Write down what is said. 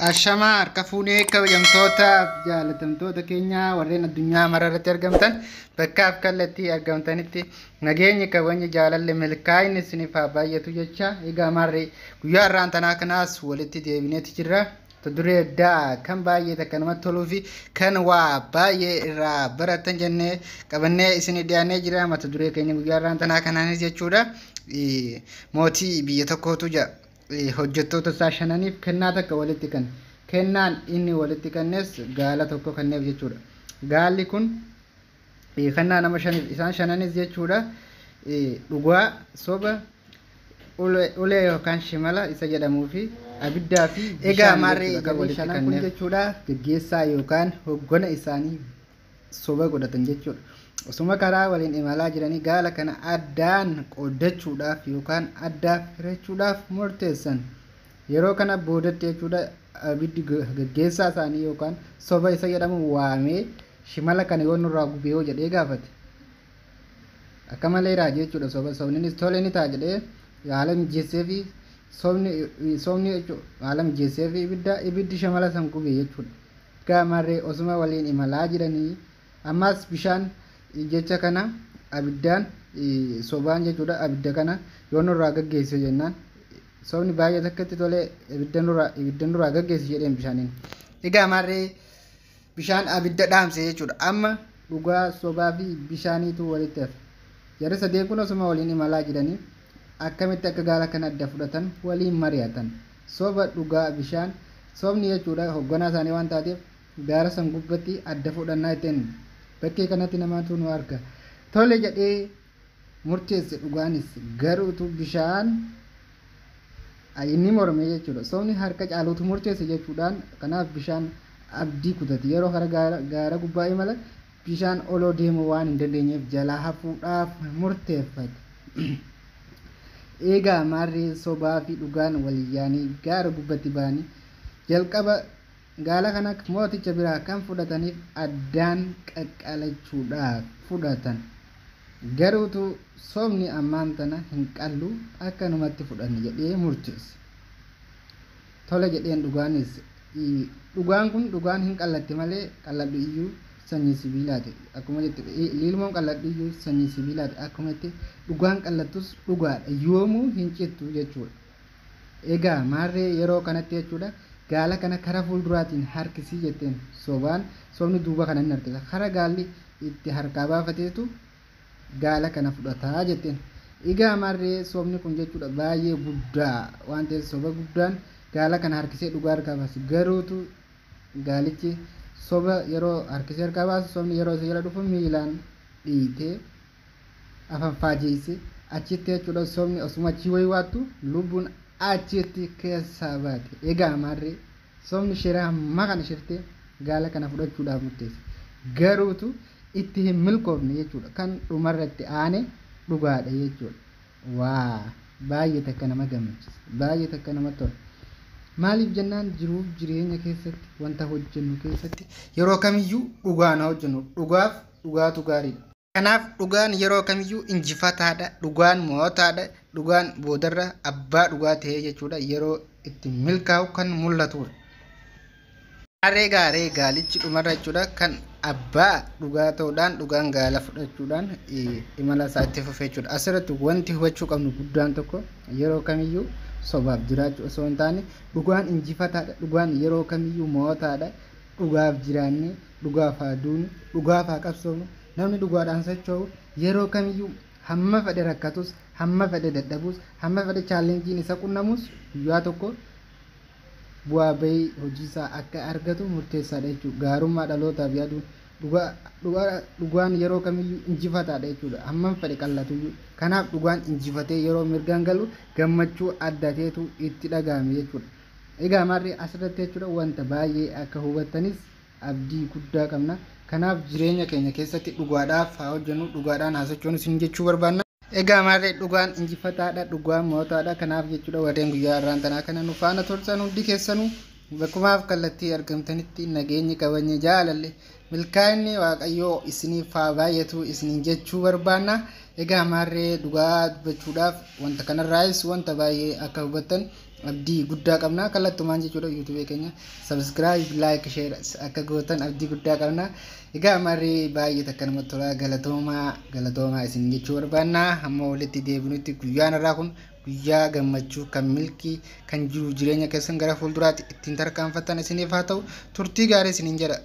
Ashamaa harka fuunee kabajamtootaaf jaalatamtoota keenya warreen addunyaa mara irratti argamtan, bakkaaf kallattii argamtanitti nageenyi, kabajni, jaalalli, milkaa'inni isiniif haa baay'atu jecha. Egaa maarree, guyyaa har'aan tanaa kanaas walitti deebineeti jirra. Duree addaa kan baay'ee takka namatti toluu fi kan waa baay'ee irraa baratan jennee qabannee isinii dhiyaannee jira. Mata duree keenya guyyaa har'aan tanaa kanaanis jechuudha, mootii biyya tokkootu jira. Hojjettoota isaa shananiif kennaa takka walitti kenne. Kennaan inni walitti kennes gaala tokko kenneef jechuudha. Gaalli kun kennaa nama shaniif, isaan shananis jechuudha, dhugaa, soba, ulee yookaan shimala isa jedhamuu fi abiddaa fi Egaa maarree, jarri shanan kun jechuudha, gaggeessaa yookaan hoggana isaanii soba godhatan jechuudha. Osuma karaa waliin imalaa jiranii gaala kana addaan qooddachuudhaaf yookaan addaaf hirachuudhaaf murteessan. Yeroo kana boodatti jechuudha, abiddi gaggeessaa isaanii yookaan soba isa jedhamu waamee, shimala kana yoo nurraa gubee hoo jedhee gaafate. Akka malee raajee jechuudha soba. Sobninis tole ni ta'a jedhee haala mijeessee fi sobni haala mijeessee fi ibiddi shimala san gube jechuudha. Egaa maarree, osuma waliin imalaa jiranii ammas bishaan jecha kana abiddaan sobaan jechuudha, abidda kana yoo nurraa gaggeesse jennaan, sobni baay'ee takkatti tolee, ibidda nurraa gaggeesse jedheen bishaaniin. Egaa maarree, bishaan abidda dhaamse jechuudha. Amma dhugaa, sobaa fi bishaaniitu walitti hafe. Jarri sadeen kun osuma waliin imalaa jiranii akkamitti akka gaala kana adda fudhatan waliin mari'atan. Soba, dhugaa, bishaan. Sobni jechuudha hoogganaa isaanii waan taateef, gaara san gubbatti adda fudhannaa ittiin, bakkee kanatti namaatu nu arga. Tole jedhee murteesse. Dhugaanis garuutu bishaan inni morme jechuudha. Sobni harka caaluutu murteesse jechuudhaan, kanaaf bishaan abdii kutate. Yeroo kara gaara gubbaa imala bishaan oloo deemuu waan hin dandeenyeef jalaa hafuudhaaf murteeffate. Egaa maarree, sobaa fi dhugaan walii yaanii gaara gubbatti ba'anii jalqaba gaala kana mooticha biraa kan fudhataniif addaan qaqqalachuudhaaf fudhatan. Garuutu sobni ammaan tana hin qallu, akkanumatti fudhanne jedhee murteesse. Tole jedheen dhugaanis. Dhugaan kun dhugaan hin qallatti malee, qalladhu iyyuu sanyii sibiilaati. Akkuma jette lilmoon qalladhu iyyuu sanyii sibiilaati. Akkuma jette dhugaan qallattus dhugaadha. Yoomuu hin cittu jechuudha. Egaa maarree, yeroo kanatti jechuudha, gaala kana karaa fuulduraatiin harkisii jetteen sobaan. Sobni duuba kana hin harkisa. Kara gaalli itti harkaa baafateetu gaala kana fudhataa jetteen. Egaa maarree, sobni kun jechuudha baay'ee guddaa waan ta'eef, soba guddaan gaala kana harkisee dhugaa harkaa baase. Garuutu gaalichi soba yeroo harkisee harkaa baasu, sobni yeroo isa jala dhufu miilaan dhiitee afaan faajeesse. Achitti jechuudha, sobni osuma achii wayii waattu lubbuun achitti keessaa baate. Egaa maarree, sobni shira hamma kana shirtee gaala kana fudhachuudhaaf murteesse. Garuutu itti hin milkoofne jechuudha. Kan dhumarratti aane dhugaadha jechuudha. Waa baay'ee takka nama gammachiisa. Baay'ee takka namatti tola. Maaliif jennaan, jiruuf jireenya keessatti wanta hojjennu keessatti yeroo kamiyyuu dhugaan hojjennu, dhugaaf dhugaatu gaariidha. Kanaaf dhugaan yeroo kamiyyuu injifataadha. Dhugaan mo'ataadha. Dhugaan boodarra abbaa dhugaa ta'ee jechuudha yeroo itti milkaa'u kan mul'atudha. Harree gaaree gaalichi dhumarra jechuudha kan abbaa dhugaa ta'uudhaan, dhugaan gaala fudhachuudhaan imala isaa itti fufee jechuudha. Asirratti wanti hubachuu qabnu guddaan tokko, yeroo kamiyyuu sobaaf jiraachuu osoo hin taane, dhugaan injifataadha. Dhugaan yeroo kamiyyuu mo'ataadha. Dhugaaf jiraannee, dhugaaf haa duunu, dhugaaf haa qabsoofnu. Namni dhugaadhaan socho'u yeroo kamiyyuu hamma fedhe rakkatus, hamma fedhe dadhabus, hamma fedhe challengeiin isa qunnamus, guyyaa tokko bu'aa bahii hojii isaa akka argatu murteessaadha jechuudha. Gaarummaa dhalootaaf yaaduun, dhugaan yeroo kamiyyuu injifataadha jechuudha. Hammam fedhe qallatuyyuu. Kanaaf dhugaan injifatee yeroo mirgaan galu gammachuu adda ta'etu itti dhagahame jechuudha. Egaa maarree, asirratti jechuudha wanta baay'ee akka hubattanis abdii guddaa qabna. Kanaaf jireenya keenya keessatti dhugaadhaaf haa hojjennu, dhugaadhaan haa sochoonu isin jechuu barbaanna. Egaa maarree, dhugaan injifataadha, dhugaan mo'ataadha. Kanaaf jechuudha, warreen guyyaa har'aan tanaa kana nu faana turtan hundi keessanuu bakkumaaf kallattii argamtanitti nageenyi, kabajni, jaalalle, milkaa'inni Waaqayyoo isiniif haa baay'atu isiniin jechuu barbaanna. Egaa maarree, dhugaa dubbachuudhaaf wanta kanarraayis wanta baay'ee akka hubattan abdii guddaa qabna. Kallattumaan jechuudha, YouTubeii keenya subscribe, like, share akka gootan abdii guddaa qabna. Egaa maarree, baay'ee takka namatti tola. Galatoomaa, galatoomaa isin jechuu barbaanna. Hamma walitti deebinutti, guyyaan irraa kun guyyaa gammachuu, kan milkii, kan jiru jireenya keessan gara fuulduraatti ittiin tarkaanfattan isiniif haa ta'u. Turtii gaarii isiniin jedha.